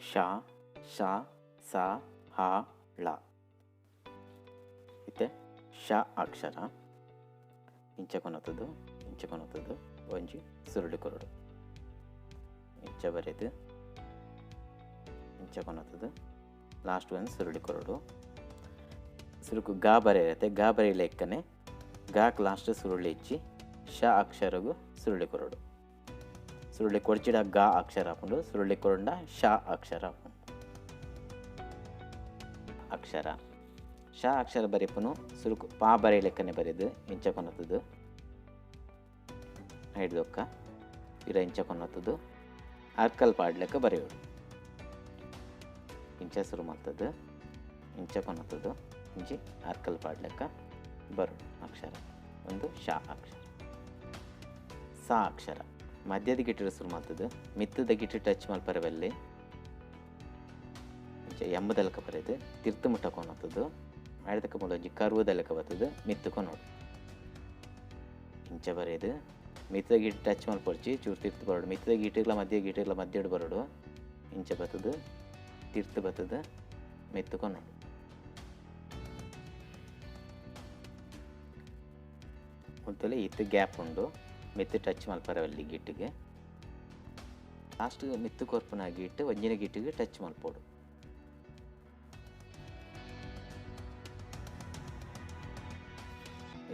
ಶ, ಶ, ಸ, ಹ, ಳ. ಇತ್ತೆ ಶ ಅಕ್ಷರ ಇಂಚ ಕೊನತದು, ಇಂಚ ಕೊನತದು, ಒಂಜಿ ಸುರುಳಿ ಕೊರಡು. ಇಂಚ ಬರೆದು ಇಂಚ ಕೊನತದು, ಲಾಸ್ಟ್ ಒಂದು ಸುರುಳಿ ಕೊರಡು. ಸುರುಕು ಗಾ ಬರೆಯತ್ತೆ, ಗಾ ಬರೆಯಲೆಕ್ಕನೆ ಗಾಕ್ ಲಾಸ್ಟ್ ಸುರುಳಿ ಇಚ್ಚಿ ಶ ಅಕ್ಷರಗು ಸುರುಳಿ ಕೊರಡು. ಸುರುಳಿ ಕೊಡ್ಚಿಡ ಗಾ ಅಕ್ಷರ ಹಾಕೊಂಡು, ಸುರುಳಿ ಕೊರಂಡ ಶ ಅಕ್ಷರ ಹಾಕೊಂಡು. ಅಕ್ಷರ ಶ ಅಕ್ಷರ ಬರೆಪುನು ಸುರುಕು ಪಾ ಬರೆಯಲೆಕ್ಕನೆ ಬರೆದು ಇಂಚ ಕೊನತದು, ಹಿಡ್ದೊಕ್ಕ ಇರ ಇಂಚ ಕೊನತದು, ಅರ್ಕಲ್ ಪಾಡ್ಲೆಕ್ಕ ಬರೆಯೋಡು. ಇಂಚ ಶುರು ಮಾಡ್ತದ್ದು, ಇಂಚ ಕೊನತದು, ಇಂಚಿ ಅರ್ಕಲ್ ಪಾಡ್ಲೆಕ್ಕ ಬರೋಡು ಅಕ್ಷರ. ಒಂದು ಶ ಅಕ್ಷರ. ಸ ಅಕ್ಷರ ಮಧ್ಯದ ಗಿಟ್ಟಿಡು ಶುರು ಮಾಡ್ತದ್ದು, ಮಿತ್ತದ ಗಿಟ್ಟು ಟಚ್ ಮಲ್ಪರವಲ್ಲಿ ಇಂಚ ಎಂಬದಲಕ ಬರೆದು ತಿರ್ತು ಮುಟ್ಟ ಕೊನತದ್ದು, ಆಯ್ದಕ್ಕ ಮೂಲೊಂಜಿ ಕರುವುದಲೆಕ್ಕ ಬರ್ತದೆ, ಮಿತ್ತು ಕೊನೋಡು. ಇಂಚ ಬರೆದು ಮಿತ್ತದ ಗಿಟ್ಟು ಟಚ್ ಮಲ್ಪೊಡ್ಚಿ ಚೂರು ತಿರ್ತು ಬರೋಡು, ಮಿತ್ತದ ಗಿಟ್ಟಿಗ್ಲ ಮಧ್ಯ ಗಿಟ್ಟಿಗ್ಲ ಮಧ್ಯಡು ಬರೋಡು. ಇಂಚ ಬರ್ತದೆ, ತಿರ್ತು ಬರ್ತದೆ, ಮಿತ್ತು ಕೊನೋಡು. ಮುಲ್ತಲೆ ಇತ್ತು ಗ್ಯಾಪ್ ಉಂಡು, ಮಿತ್ತು ಟಚ್ ಮಲ್ಪರವಲ್ಲಿ ಗಿಟ್ಟಿಗೆ. ಲಾಸ್ಟ್ ಮಿತ್ತು ಕೊರ್ಪುನ ಗಿಟ್ಟು ಒಂಜಿನ ಗಿಟ್ಟಿಗೆ ಟಚ್ ಮಲ್ಪೋಡು.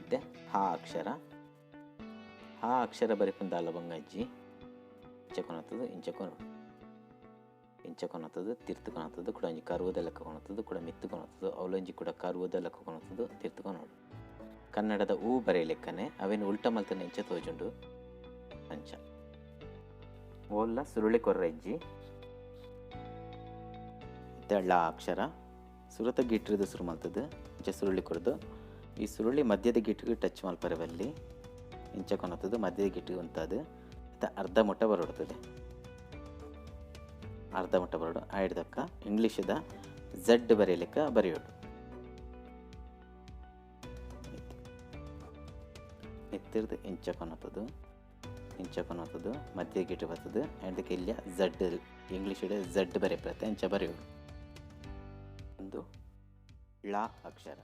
ಇತ್ತೆ ಹ ಅಕ್ಷರ. ಹ ಅಕ್ಷರ ಬರೆಪುಂದಾಲ ಬಂಗಜ್ಜಿ ಇಂಚ ಕೊನತದು, ಇಂಚ ಕೊನೋಡು, ಇಂಚ ಕೊನತದು, ತಿರ್ತು ಕೊನತದು, ಕೂಡ ಒಂಜಿ ಕರುವುದ ಲೆಕ್ಕ ಕೊನತದು, ಕೂಡ ಮಿತ್ತು ಕೊನತದು, ಅವಲೊಂಜಿ ಕೂಡ ಕರುವುದ ಲೆಕ್ಕ ಕೊನತದು, ತಿರ್ತು ಕೊನೋಡು. ಕನ್ನಡದ ಹೂ ಬರೆಯಲೆಕ್ಕನೆ ಅವೇನು ಉಲ್ಟ ಮಲ್ತನೆ ಇಂಚ ತೋಜುಂಡು ಅಂಚ. ಓಲ್ಲ ಸುರುಳಿ ಕೊರ್ರೆಜ್ಜಿ. ಇತ್ತೆ ಳ ಅಕ್ಷರ ಸುರತ ಗಿಟ್ಟಿರದ ಸುರು ಮಲ್ತದು, ಇಂಚ ಸುರುಳಿ ಕೊರ್ದು ಈ ಸುರುಳಿ ಮಧ್ಯದ ಗಿಟ್ಟಿಗೆ ಟಚ್ ಮಲ್ಪರವಲ್ಲಿ ಇಂಚ ಕೊನತದು, ಮಧ್ಯದ ಗಿಟ್ಟಿಗೆ ಉಂತದು. ಇತ್ತ ಅರ್ಧ ಮುಟ್ಟ ಬರೋಡ್ತದೆ, ಅರ್ಧ ಮುಟ್ಟ ಬರೋಡು. ಆಯ್ದಕ್ಕ ಇಂಗ್ಲೀಷದ ಝಡ್ ಬರೆಯಲಿಕ್ಕ ಬರೆಯೋಡು. ಎತ್ತಿರ್ದು ಇಂಚ ಕೊನತದು, ಇಂಚ ಕೊನತದು, ಮಧ್ಯ ಗಿಟ್ಟು ಬರ್ತದೆ. ಅದಕ್ಕೆ ಇಲ್ಲಿ ಝಡ್, ಇಂಗ್ಲೀಷ್ ಝಡ್ ಬರೆಯಪ್ರತೆ ಇಂಚ ಬರೆಯೋಡು. ಒಂದು ಳ ಅಕ್ಷರ.